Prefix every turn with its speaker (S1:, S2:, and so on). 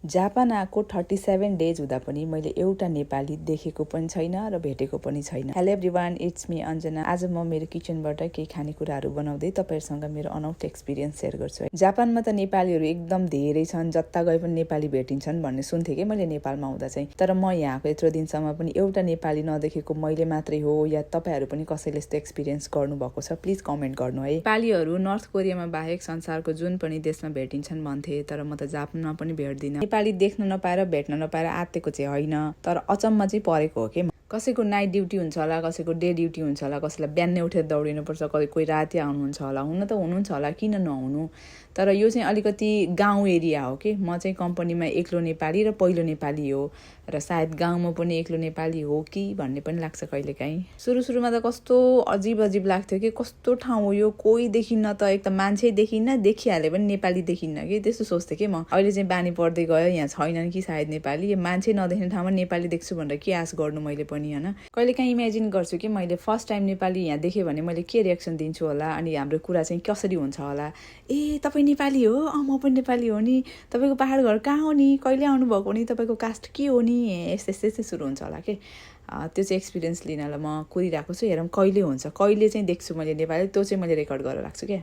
S1: Japan आएको 37 days हुँदा पनि मैले एउटा नेपाली देखेको पनि छैन र भेटेको पनि छैन। Hello everyone, it's me Anjana. आज म मेरो किचनबाट केही खानेकुराहरू बनाउँदै तपाईहरुसँग मेरो अनौठो एक्सपिरियन्स सेयर गर्छु है। जापानमा त नेपालीहरू एकदम धेरै छन्, जता गए पनि नेपाली भेटिन्छन् भन्ने सुन्थे के मैले नेपालमा आउँदा चाहिँ। तर म यहाँको यत्रो दिनसम्म पनि एउटा नेपाली नदेखेको मैले मात्रै हो या तपाईहरु पनि कसैले यस्तो एक्सपिरियन्स गर्नुभएको छ प्लिज कमेन्ट गर्नु है। नेपालीहरू नर्थ कोरियामा बाहेक संसारको जुन पनि देशमा भेटिन्छन् भन्थे, तर म त जापानमा पनि भेट्दिन। नेपाली देख्न नपाएर भेट्न नपाएर आत्तेको चाहिँ होइन, तर अचम्म चाहिँ परेको हो के। कसैको नाइट ड्युटी हुन्छ होला, कसैको डे ड्युटी हुन्छ होला, कसैलाई बिहानै उठेर दौडिनुपर्छ, कोही राति आउनुहुन्छ होला। हुन त हुनुहुन्छ होला, किन नहुनु। तर यो चाहिँ अलिकति गाउँ एरिया हो कि। म चाहिँ कम्पनीमा एक्लो नेपाली र पहिलो नेपाली हो र सायद गाउँमा पनि एक्लो नेपाली हो कि भन्ने पनि लाग्छ कहिलेकाहीँ। सुरुमा त कस्तो अजीब लाग्थ्यो कि कस्तो ठाउँ हो यो, कोही देखिन्न त, एक त मान्छे देखिन्न, देखिहाले पनि नेपाली देखिन्न कि, त्यस्तो सोच्थेँ कि म। अहिले चाहिँ बानी पर्दै गयो, यहाँ छैनन् कि सायद नेपाली, मान्छे नदेख्ने ठाउँमा नेपाली देख्छु भनेर के आश गर्नु मैले पनि हैन। कहिलेकाहीँ इमेजिन गर्छु कि मैले फर्स्ट टाइम नेपाली यहाँ देखेँ भने मैले के रिएक्सन दिन्छु होला, अनि हाम्रो कुरा चाहिँ कसरी हुन्छ होला। ए तपाईँ नेपाली हो? म पनि नेपाली हो नि। तपाईँको पहाड घर कहाँ हो नि? कहिले आउनुभएको नि? तपाईँको कास्ट के हो नि? यस्तै सुरु हुन्छ होला के। त्यो चाहिँ एक्सपिरियन्स लिनलाई म कुरिरहेको छु। हेरौँ कहिले हुन्छ, कहिले चाहिँ देख्छु मैले नेपाली, त्यो चाहिँ मैले रेकर्ड गरेर राख्छु क्या।